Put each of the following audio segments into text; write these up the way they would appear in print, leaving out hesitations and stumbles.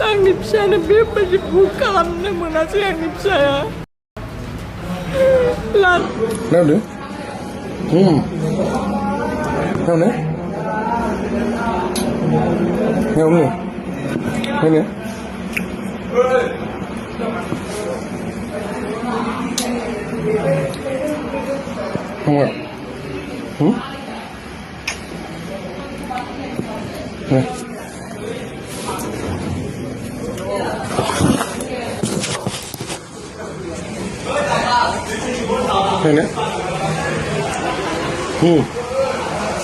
आंनि फिसानो बेबायदि भुल खालामनो मोनासै आंनि फिसाया Nào nè Nào nè Đây nè Không ạ Nè Đây nè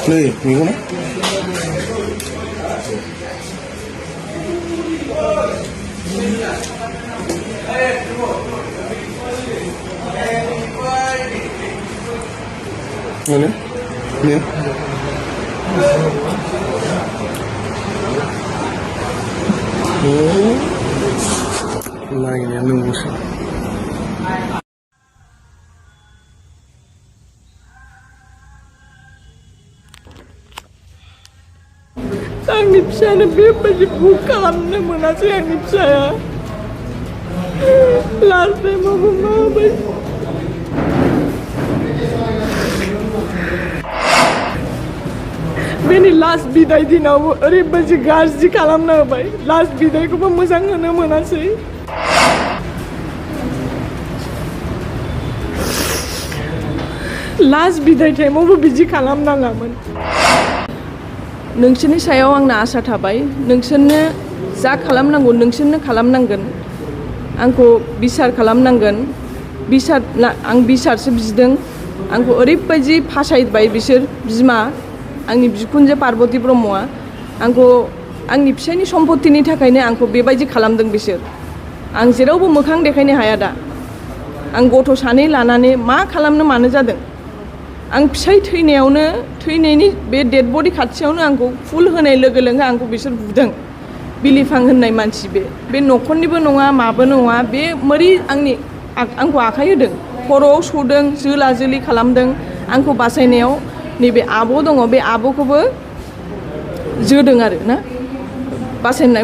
Đây, mình có nè Đây nè Nè Lagi yang nunggu sih आंनि फिसानो बेबायदि भुल खालामनो मोनासै आंनि फिसाया लास्ट टाइमावबो माबायदि बेनि लास्ट बिदाय दिनावबो ओरैबायदि गाज्रि खालामना होबाय लास्ट बिदायखौबो मोजां होनो मोनासै लास्ट बिदाय टाइमावबो बिदि खालामनाङामोन नोंसोरनि सायाव आंना आसा थाबाय नोंसोरनो जा खालामनांगौ नोंसोरनो खालामनांगोन आंखौ बिसार खालामनांगोन आं बिसारसो बिदों आंखौ ओरैबायदि फासायबाय बिसोर बिमा आंनि बिखुनजो पार्बती ब्रह्मआ आंखौ आंनि फिसायनि सम्पतिनि थाखायनो आंखौ बेबायदि खालामदों बिसोर आं जेरावबो मोखां देखायनो हाया दा आं गथ' सानै लानानै मा खालामनो मानो जादों आं फिसाय थैनायनि बे डेड बडी खाथियावनो आंखौ फुल होनाय लोगो लोगो आंखौ बिसोर बुदों बिलिफां होननाय मानसि बे न'खरनिबो नङा माबो नङा बे मोरै आंखौ आखाइ होदों खर'आव सौदों जोला जोलि खालामदों आंखौ बासायनायाव नैबे आब' दङ बे आब'खौबो जोदों आरो ना बासायनाय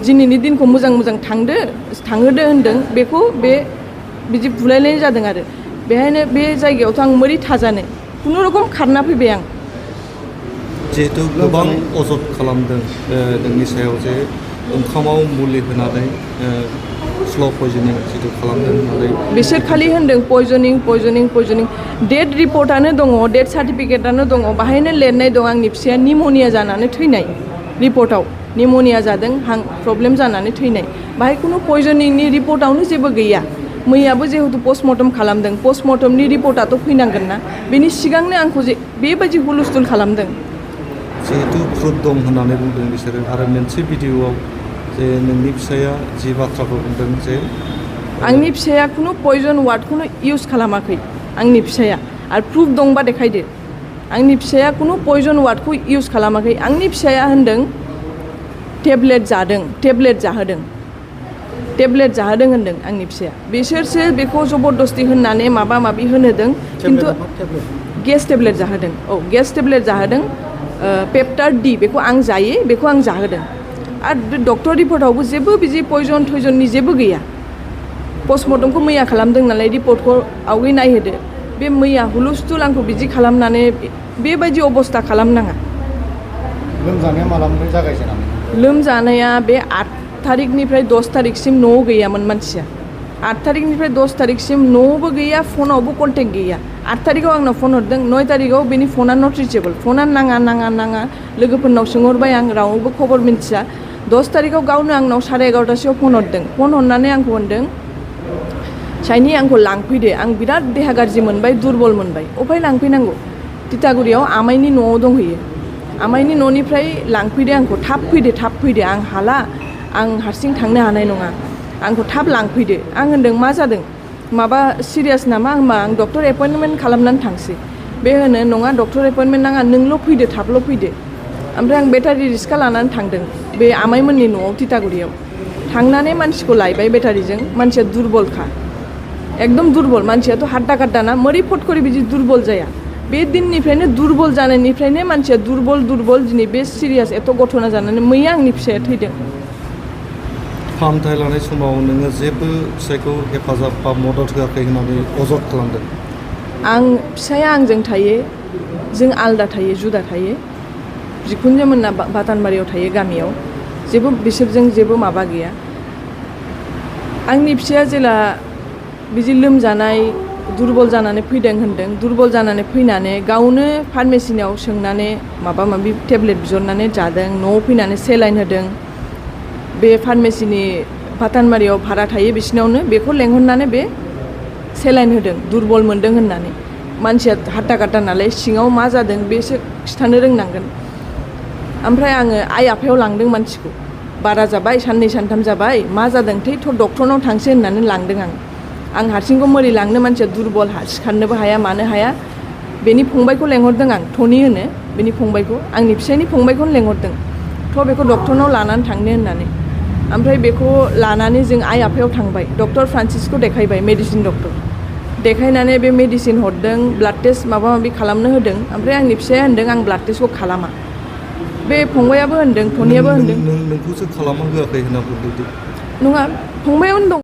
दिनैनि दिनखौ मोजां थांहोदो होनदों बेखौ बिदि बुलायलायनाय जादों आरो बेहायनो बे जायगायावथ' आं मोरै थाजानो खुनुरकम खारना फैबाय आं जिहेतु गोबां अजद खालामदों नोंनि सायाव जे ओंखामाव मुलि होनानै स्ल' पयजनिं जितु खालामदों होननानै बिसोर खालि होनदों पयजनिं डेट रिपर्टआनो दङ डेट सार्टिफिकेटआनो दङ बाहायनो लिरनाय दं आंनि फिसाया निम'निया जानानै थैनाय रिपर्टआव निम'निया जादों हां प्रब्लेम जानानै थैनाय बाहाय खुनु पयजनिंनि रिपर्टआवनो जेबो गैया मैयाबो जिहेतु पस्टमर्टम खालामदों पस्टमर्टमनि रिपर्टआथ' फैनांगोन ना बेनि सिगांनो आंखौ बेबायदि हुलुस्थुल खालामदों जिहेतु प्रुफ दं होननानै बुंदों बिसोरो आरो मोनसे भिडिअ'आव जे नोंनि फिसाया जि बाथ्राखौ बुंदों जे आंनि फिसाया खुनु पयजन वार्डखौनो इउज खालामाखै आंनि फिसाया आरो प्रुफ दंबा देखायदो आंनि फिसाया खुनु पयजन वार्डखौ इउज खालामाखै आंनि फिसाया होनदों टेब्लेट जाहोदों होनदों आंनि फिसाया बिसोरसो बेखौ जबरदस्ति होननानै माबा माबि होनोदों खिन्थु गेस टेब्लेट जाहोदों पेप्टार डि बेखौ आं जायो बेखौ आं जाहोदों आरो डक्टर रिपर्टआवबो जेबो बिदि पयजन थयजननि जेबो गैया पस्टमर्टमखौ मैया खालामदों नालाय रिपर्टखौ आवगै नायहोदो बे मैया हुलुस्थुल आंखौ बिदि खालामनानै बेबायदि अबस्था खालामनाङा लोमजानाया मालानिफ्राय जागायजेनामोन लोमजानाया बे 8 थारिखनिफ्राय 10 थारिखसिम न'आव गैयामोन मानसिया 8 थारिखनिफ्राय 10 थारिखसिम न'आवबो गैया फनावबो कन्टेक्ट गैया 8 थारिखआव आंनाव फन हरदों 9 थारिखआव बेनि फना नट रिचेबल फना नाङा लोगोफोरनाव सोंहरबाय आं रावबो खबर मिन्थिया 10 थारिखआव गावनो आंनाव 11:30 फन हरदों फन हरनानै आंखौ होनदों साइनि आंखौ लांफैदो आं बिराद देहा गाज्रि मोनबाय दुरबल मोनबाय अफाय लांफैनांगौ तितागुरियाव आमाइनि न'आव दंहैयो आमाइनि न'निफ्राय लांफैदो आंखौ थाब फैदो आं हाला आं हारसिं थांनो हानाय नङा आंखौ थाब लांफैदो आं होनदों मा जादों माबा सिरियास नामा होमबा आं डक्टर एपइन्टमेन्ट खालामनानै थांसै बे होनो नङा डक्टर एपइन्टमेन्ट नाङा नोंल' फैदो थाबल' फैदो ओमफ्राय आं बेटारि रिक्सा लानानै थांदों बे आमाइमोननि न'आव तितागुरियाव थांनानै मानसिखौ लायबाय बेटारिजों मानसिया दुरबलखा एकदम दुरबल मानसियाथ' हाड्डा काड्डाना मोरै फट करि बिदि दुरबल जाया बे दिननिफ्रायनो दुरबल जानायनिफ्रायनो मानसिया दुरबल दिनै बे सिरियास एथ' घटना जानानै मैया आंनि फिसाया थैदों फाहामथाय लानाय समाव नोङो जेबो फिसायखौ हेफाजाब बा मदद होआखै होननानै अजद खालामदों। फिसाया आंजों थायो, जों आलदा थायो, जुदा थायो। बिखुनजोमोनना बातानबारियाव थायो गामियाव, जेबो बिसोरजों जेबो माबा गैया। आंनि फिसाया जेला बिदि लोमजानाय दुरबल जानानै फैदों होनदों, दुरबल जानानै फैनानै गावनो फार्मेसिनियाव सोंनानै माबा माबि टेब्लेट बिहरनानै जादों, न'आव फैनानै सेलाइन होदों। बे फार्मेसिनि बातानबारियाव भारा थायो बिसिनावनो, बेखौ लेंहरनानै बे सेलाइन होदों दुरबल मोनदों होननानै। मानसिया हाट्टा काट्टा नालाय सिङाव मा जादों बेसो खिथानो रोंनांगोन। ओमफ्राय आङो आइ आफायाव लांदों मानसिखौ, बारा जाबाय, साननै सानथाम जाबाय, मा जादोंथाय थ' डक्टरनाव थांसै होननानै लांदों आं हारसिंखौ मोरै लांनो, मानसिया दुरबल, सिखारनोबो हाया मानो हाया। बेनि फंबायखौ लेंहरदों आं, टनि होनो बेनि फंबायखौ, आंनि फिसायनि फंबायखौनो लेंहरदों थ' बेखौ डक्टरनाव लानानै थांनो होननानै। ओमफ्राय बेखौ लानानै जों आइ आफायाव थांबाय, डक्टर फ्रान्सिसखौ देखायबाय, मेडिसिन डक्टर देखायनानै बे मेडिसिन हरदों, ब्लाड टेस्ट माबा माबि खालामनो होदों। ओमफ्राय आंनि फिसाया होनदों आं ब्लाड टेस्टखौ खालामा। बे फंबायाबो होनदों, टनियाबो होनदों नोंखौसो खालामना होआखै होनना बुंदों। नङा, फंबायावनो दं।